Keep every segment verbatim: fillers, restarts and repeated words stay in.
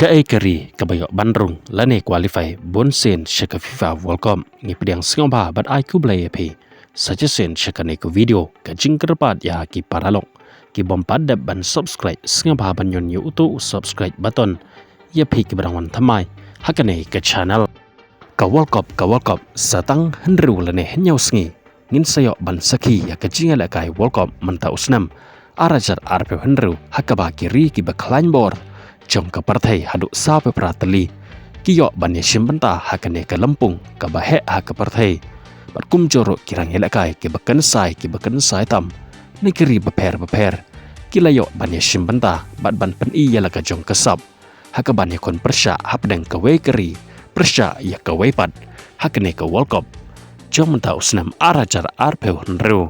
Kaei ka ri kaba ïoh ban rung lane qualify bun sien sha ka FIFA World Cup? Ngi pdiang sngewbha bad ai khublei ïa phi. Sa shisien sha kane ka video, ka jingkyrpad ïa ki paralok ki bym pat dep ban subscribe, sngewbha ban ñion ïa uto u subscribe button ïa phi kiba dang wan thymmai ha kane ka channel. Ka World Cup, ka World Cup, sa tang hynriew lane hynñiew sngi ngin sa ïoh ban sakhi ïa ka jingïalehkai World Cup mynta u snem ar hajar arphew hynriew, ha kaba ki ri kiba khlaiñ bor jong ka pyrthei haduh sawphew phra tylli ki ïoh ban ïashim bynta ha kane ka lympung kaba heh ha ka pyrthei. Bad kumjuh ruh ki rangïalehkai kiba kynsai, kiba kynsai tam na ki ri bapher bapher ki la ïoh ban ïashim bynta bad ban pyni ïa la ka jong ka sap ha kaban ïakhun pyrshah hapdeng kawei ka ri pyrshah ïa kawei pat ha kane ka World Cup jong mynta u snem ar hajar arphew hynriew.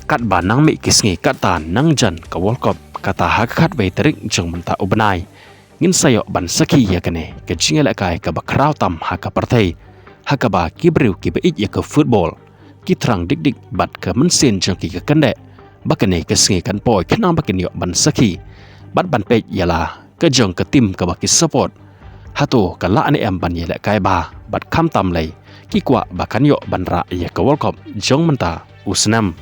Katba nang mih ki sngi, kata nang jan ka World Cup, kata ha ka khatwei tarik jong mynta u bnai ngin sa ïoh ban sakhi ïa kane ka jingïalehkai kaba khraw tam ha ka pyrthei, ha kaba ki briew kiba ïeit ïa ka football ki thrang dik dik bad ka mynsiem jong ki ka kyndeh ba kane ka sngi kan poi khnang ba kin ïoh ban sakhi bad ban peit ïa la ka jong ka team kaba ki support, hato ka lah ne em ban ïalehkai bha, bad khamtam lei ki kwah ba kan ïoh ban rah ïa ka World Cup jong mynta u snem.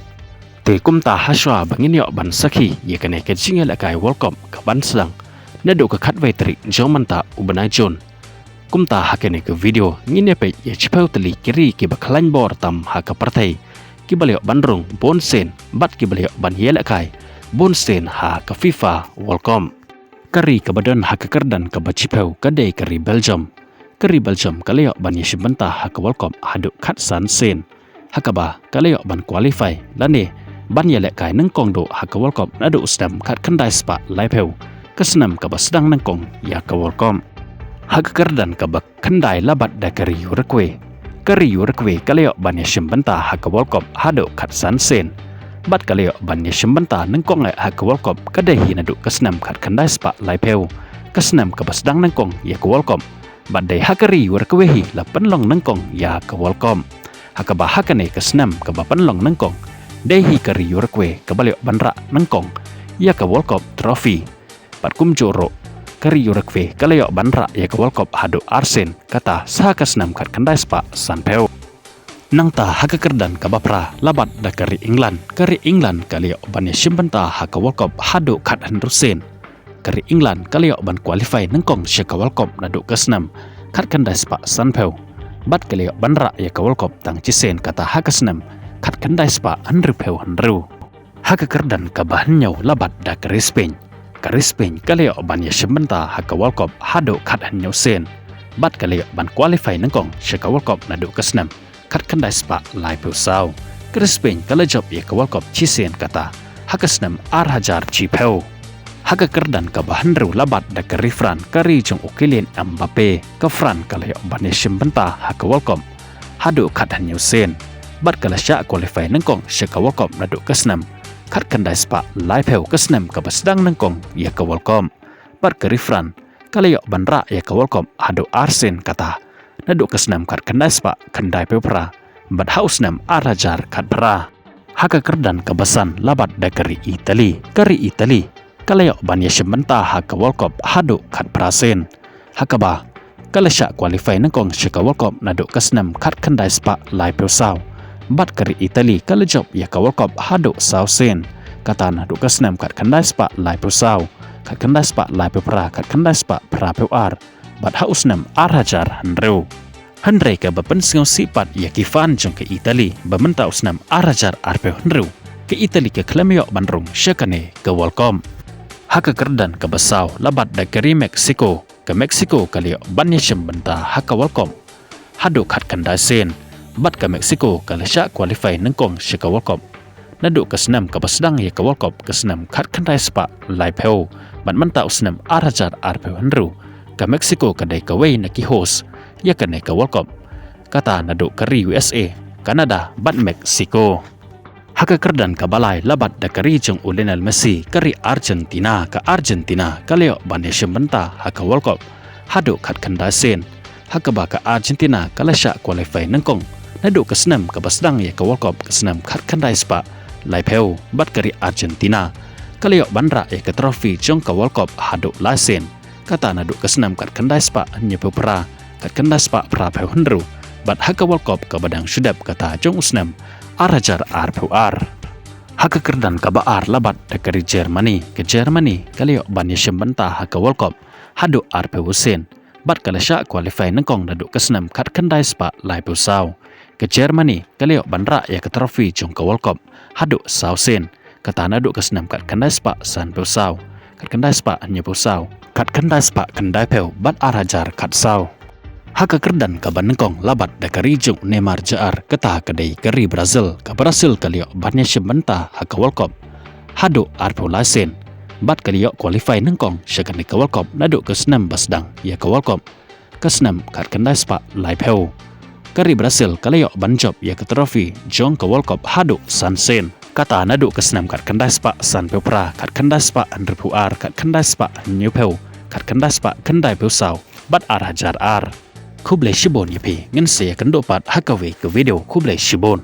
Te kumta, hashwa ba ngin ïoh ban sakhi ïa kane ka jingïalehkai World Cup kaban sdang naduh ka khatwei tarik jong mynta u bnai Jun, kumta ha kane ka video ngin ïa peit ïa shiphew tylli ki ri kiba khlaiñ bor tam ha ka pyrthei kiba la ïoh ban rung bun sien bad kiba la ïoh ban ïalehkai bun sien ha ka FIFA World Cup. Ka ri kaba don ha ka kyrdan kaba shiphew ka dei ka ri Belgium. Ka ri Belgium ka la ïoh ban ïashim bynta ha ka World Cup haduh khatsan sien, ha kaba ka la ïoh ban qualify lane ban ïalehkai nyngkong duh ha ka World Cup naduh u snem khatkhyndai spah laiphew, ka snem kaba sdang nyngkong ïa ka World Cup. Ha ka kyrdan kaba khyndai la bat da ka ri Uruguay. Ka ri Uruguay ka la ïoh ban ïashim bynta ha ka World Cup haduh khatsan sien, bad ka la ïoh ban ïashim bynta nyngkong eh ha ka World Cup ka dei hi naduh ka snem khatkhyndai spah laiphew, ka snem kaba sdang nyngkong ïa ka World Cup. Bad dei ha ka ri Uruguay hi la pynlong nyngkong ïa ka World Cup, ha kaba ha kane ka snem kaba pynlong nyngkong, dei hi ka ri Uruguay kaba la ïoh ban rah nyngkong ïa ka World Cup trophy. Bad kumjuh ruh, ka ri Uruguay ka la ïoh ban rah ïa ka World Cup haduh arsien, kata sa ha ka snem khatkhyndai spah sanphew. Nangta ha ka kyrdan kaba phra la bat da ka ri England. Ka ri England ka la ïoh ban ïashim bynta ha ka World Cup haduh khathynriew sien. Ka ri England ka la ïoh ban qualify nyngkong sha ka World Cup naduh ka snem khatkhyndai spah sanphew, bad ka la ïoh ban rah ïa ka World Cup tang shisien, kata ha ka snem khatkhyndai spah hynriewphew hynriew. Ha ka kyrdan kaba hynñiew la bat da ka ri Spain. Ka ri Spain ka la ïoh ban ïashim bynta ha ka World Cup haduh khathynñiew sien, bad ka la ïoh ban qualify nyngkong sha ka World Cup naduh ka snem khatkhyndai spah laiphew saw. Ka ri Spain ka la jop ïa ka World Cup shisien, kata ha ka snem ar hajar shiphew. Ha ka kyrdan kaba hynriew la bat da ka ri France, ka ri jong u Kylian Mbappe. Ka France ka la ïoh ban ïashim bynta ha ka World Cup haduh khathynñiew sien, bad ka la shah qualify nyngkong sha ka World Cup naduh ka snem khatkhyndai spah laiphew, ka snem kaba sdang nyngkong ïa ka World Cup. Bad ka ri France ka la ïoh ban rah ïa ka World Cup haduh arsien, kata naduh ka snem khatkhyndai spah khyndaiphew phra bad ha u snem ar hajar khatphra. Ha ka kyrdan kaba san la bat da ka ri Italy. Ka ri Italy ka la ïoh ban ïashim bynta ha ka World Cup haduh khatphra sien, ha kaba ka la shah qualify nyngkong sha ka World Cup naduh ka snem khatkhyndai spah laiphew saw. Bad ka ri Italy ka la jop ïa ka World Cup haduh saw sien, kata naduh ka snem khatkhyndai spah laiphew saw, khatkhyndai spah laiphew phra, khatkhyndai spah phraphew ar, bad ha u snem ar hajar hynriew. Hynrei kaba pynsngewsih pat ïa ki fan jong ka Italy ba mynta u snem ar hajar arphew hynriew, ka Italy ka khlem ïoh ban rung sha kane ka World Cup. Ha ka kyrdan kaba saw la bat da ka ri Mexico. Ka Mexico ka la ïoh ban ïashim bynta ha ka World Cup haduh khatkhyndai sien, bad ka Mexico ka la shah qualify nyngkong sha ka World Cup naduh ka snem kaba sdang ïa ka World Cup, ka snem khatkhyndai spah laiphew. Bad mynta u snem ar hajar arphew hynriew, ka Mexico ka dei kawei na ki host ïa kane ka World Cup, kata naduh ka ri U S A, Canada bad Mexico. Ha ka kyrdan kaba lai la bat da ka ri jong u Lionel Messi, ka ri Argentina. Ka Argentina ka la ïoh ban ïashim bynta ha ka World Cup haduh khatkhyndai sien, ha kaba ka Argentina ka la shah qualify nyngkong naduh ka snem kaba sdang ïa ka World Cup, ka snem khatkhyndai spah laiphew, bad ka ri Argentina ka la ïoh ban rah ïa ka trophy jong ka World Cup haduh lai sien, kata naduh ka snem khatkhyndai spah hynñiewphew phra, khatkhyndai spah phraphew hynriew, bad ha ka World Cup kaba dang shu dep kata jong u snem ar hajar arphew ar. Ha ka kyrdan kaba ar la bat da ka ri Germany, ka Germany ka la ïoh ban ïashim bynta ha ka World Cup haduh arphew sien, bad ka la shah qualify nyngkong naduh ka snem khatkhyndai spah laiphew saw. Ka Germany ka la ïoh ban rah ïa ka trophy jong ka World Cup haduh saw sien, kata naduh ka snem khatkhyndai spah sanphew saw, khatkhyndai spah hynñiewphew saw, khatkhyndai spah khyndaiphew bad ar hajar khatsaw. Ha ka kyrdan kaba nyngkong la bat da ka ri jong u Neymar Jr, kata ka dei ka ri Brazil. Ka Brazil ka la ïoh ban ïashim bynta ha ka World Cup haduh arphew lai sien, bad ka la ïoh qualify nyngkong sha kane ka World Cup naduh ka snem ba sdang ïa ka World Cup, ka snem khatkhyndai spah laiphew. Ka ri Brazil ka la ïoh ban jop ïa ka trophy jong ka World Cup haduh san sien, kata naduh ka snem khatkhyndai spah sanphew phra, khatkhyndai spah hynriewphew ar, khatkhyndai spah hynñiewphew, khatkhyndai spah khyndaiphew saw bad ar hajar ar. Khublei shibun ïa phi, ngin sa ïakynduh pat ha kawei ka video. Khublei shibun.